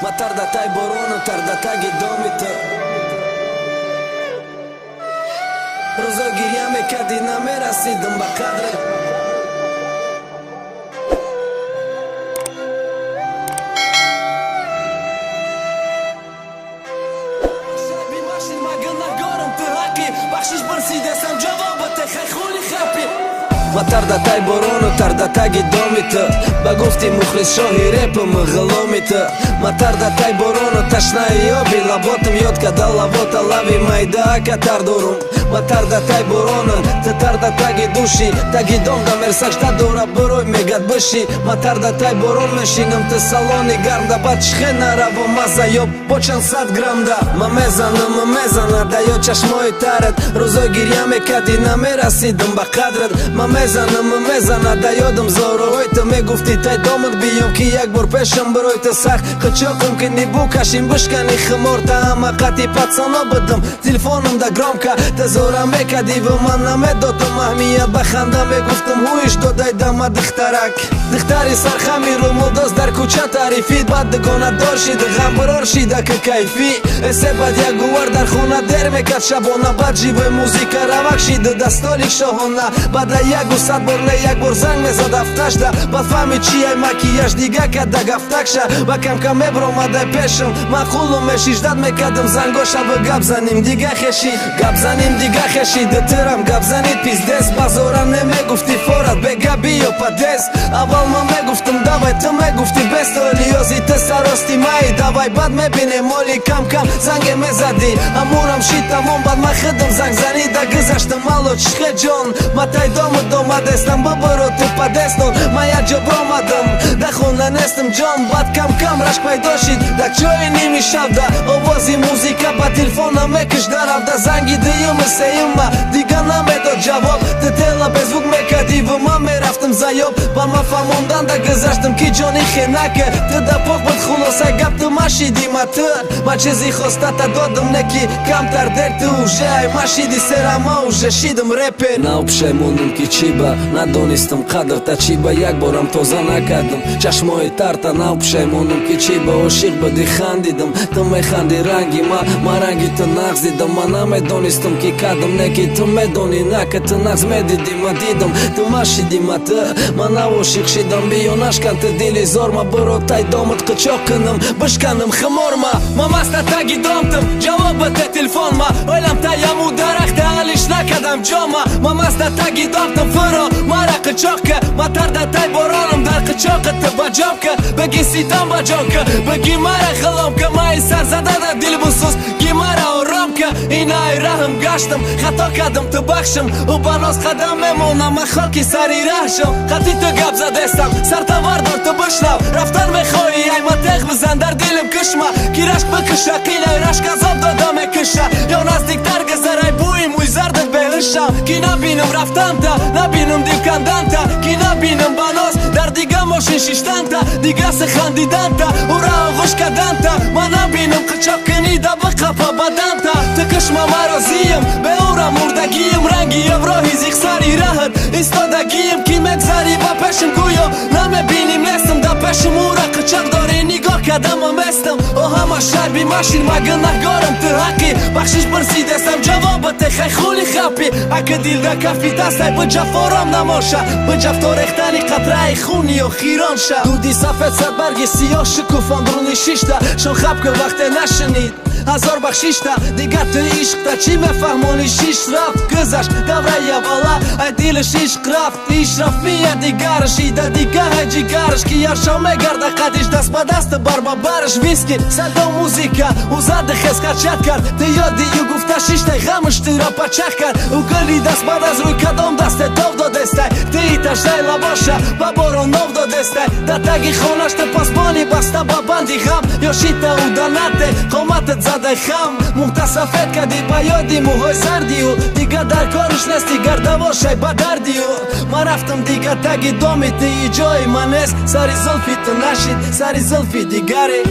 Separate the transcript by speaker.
Speaker 1: Ма тардатай борону тардатаги доми ту. Рӯзо гирья мекардӣ, намерасидам ба қадрат. Бахшиш пурсидесам, ҷавобате хай хули хапи. Ма тардатай борону тардатаги доми ту. Ба гуфти мухлис шоҳи репам ғуломи ту. Ма тардатай борону ташнаи оби лаботам ёд када лавота лави майда ака тар дорум. Ма тардатай борону ту тардатаги души таги дом да мерсажда дора бирой мегад биши. Ма тардатай борон мешинам ту салони гармда баъд чихе наравом маза ёб бо чанд сад граммда. Ма мезанам, ма мезана да ё чашмои тарат. Рӯзои гирья мекардӣ, намерасидам ба қадрат. Ма мезанам, ма мезана да ёдам зороҳои ту. Мегуфтӣ тай домат биём ки як бор пешам бирои ту сахт қичоқам ки нибукашим бишкани хуморта. Ама қати пацано будам, телефонам да громко. Ту зора мекардӣ ва ман намедодам аҳамият, ба ханда мегуфтам ҳуиш додай дама духтарак. Духтари сархами румулдоз дар кӯча тарифид, баъд дугонадор шид, ғамбирор шида ки кайфӣ. Эсе баъд як гувар дар хона дер мекард шабона, баъд живой музыка равак шида да столик шоҳона. Баъда ягу сад бор не як бор занг мезад ҳафташда, баъд фаҳмид чияй макияж дига када гафтакша. Ба камкам мебромадай пешам, маъқулу мешиждат мекардам зангоша ба гап заним дига хешид, гап заним дига хешид тирам гап занид пиздец. Базора немегуфти форат бега биё падес. Аввал ман мегуфтам давай, ту мегуфти бестоли ёзи ту сарости май давай, баъд мебинем моли. Кам кам занге мезадӣ, амурам шид тамом, баъд ман худам зангзанӣ да гузаштам. Алло, чихе ҷон, ма тай дому домадестам, бибиро ту падестон. Ман як ҷо бромадам, да хона нестам ҷон. Баъд кам кам рашк пайдо шид, да ҷои ними шабда овози музыка ба телефонам мекиш наравда. Занги дуюму сеюма дига намедод ҷавоб, ту тела беззвук мекардӣ ва ман мерафтам заёб. Ба ман фаҳмондан да гузаштам ки ҷони хенака ту да пок буд. Хулосаи гап, ту машиди ма, ту ма чизи хостата додам, не ки камтар дер ту уже ай машиди сера, ма уже шидам репер. Нав пушаймонам ки чӣ ба надонистам қадрта, чӣ ба як борам тоза накардам чашмои тарта. Нав пушаймонам ки чӣ ба ошиқ будӣ, хандидам, ту механди ранги ма, ма ранги ту нағз дидам. Ма намедонистам ки кардам, не ки ту медонӣ, на ки ту нағз медидӣ, ма дидам, ту машиди ма, ту ма нав ошиқ шидам. Биё нашкан ту дили зор ма, биро тай домат қичоқ кунам, бишканам хуморма. Ма маста таги домтам, ҷавоб бите телефонма, ойлам таяму дарахта алиш накардам ҷома. Ма маста таги домтам, фуро мара қичоқка. Ма тарда тай боронам дар қичоқи ту ба ҷомка. Бигӣ ситам ба ҷонка, бигӣ мара ғуломка, маи сарзада да дил бисӯз, ги мара оромка. Инай раҳм гаштам, хато кардам, ту бахшам, ӯ ба ноз қадам мемонам, ма хоки сари раҳшам. Қати ту гап задестам, сартавардор, ту бишнав. Рафтан мехоҳӣ, ай ма теғ бизан дар дилам, кишма ки рашк бикиша, қилай рашк азоб дода мекиша. Ё наздиктар гузарай, бӯи мӯйзардат беҳушам, ки набинам рафтанта, набинам дилканданта, ки набинам ба ноз дар дига мошин шиштанта, дига сихандиданта, ура оғӯш карданта. Ма набинам қичоқ кунӣ да биқапа баданта. Ту кишма, ма розиям, беура мурдагием, ранги яброҳи зиқсари раҳат истодагием, ки мегзарӣ ба пешам, гӯё намебиним, нестам да пешам. Ура қичоқ дорӣ, нигоҳ кардама местам. О ҳама шайби машин, ма гунаҳгорам, ту ҳаққи бахшиш пурсидестам, ҷавобате хай хули хапи. Ака дил да кафи дастай, биҷафором намоша, биҷафто рехтани қатраи хуни охирон ша. Дуди сафед садбарги сиёҳ шукуфон руни шишта шонхаб ки вақте нашунид ҳазор бахшишта. Дигар ту ишқта чӣ мефаҳмонӣ? Шиш рафт, гузашт давраи аввала, ай дилаш ишқ рафт, иш рафт мия дигараш ида дигаҳай ҷигараш, ки яршо мегарда қадиш даст ба даст бар ба бараш виски садо музыка ӯ зади хез качать кард. Ту ёди ю гуфта шиштай, ғамаш тура пачах кард. Ӯ гули даст баъд аз рӯй кадом дасте тов додестай, ту иташтай лабоша ба борон нов додестай. Дар таги хонаш ту посбони баста ба банди ғам, ё шита ӯ данате қоматат задай хам. Муҳтасафед кардӣ ба ёди мӯҳои зардию, дига дар кориш нести, гардавошай ба дардию. Ман рафтам дига таги доми ту, ҷои ман нест, сари зулфи ту нашид, сари зулфи дигаре.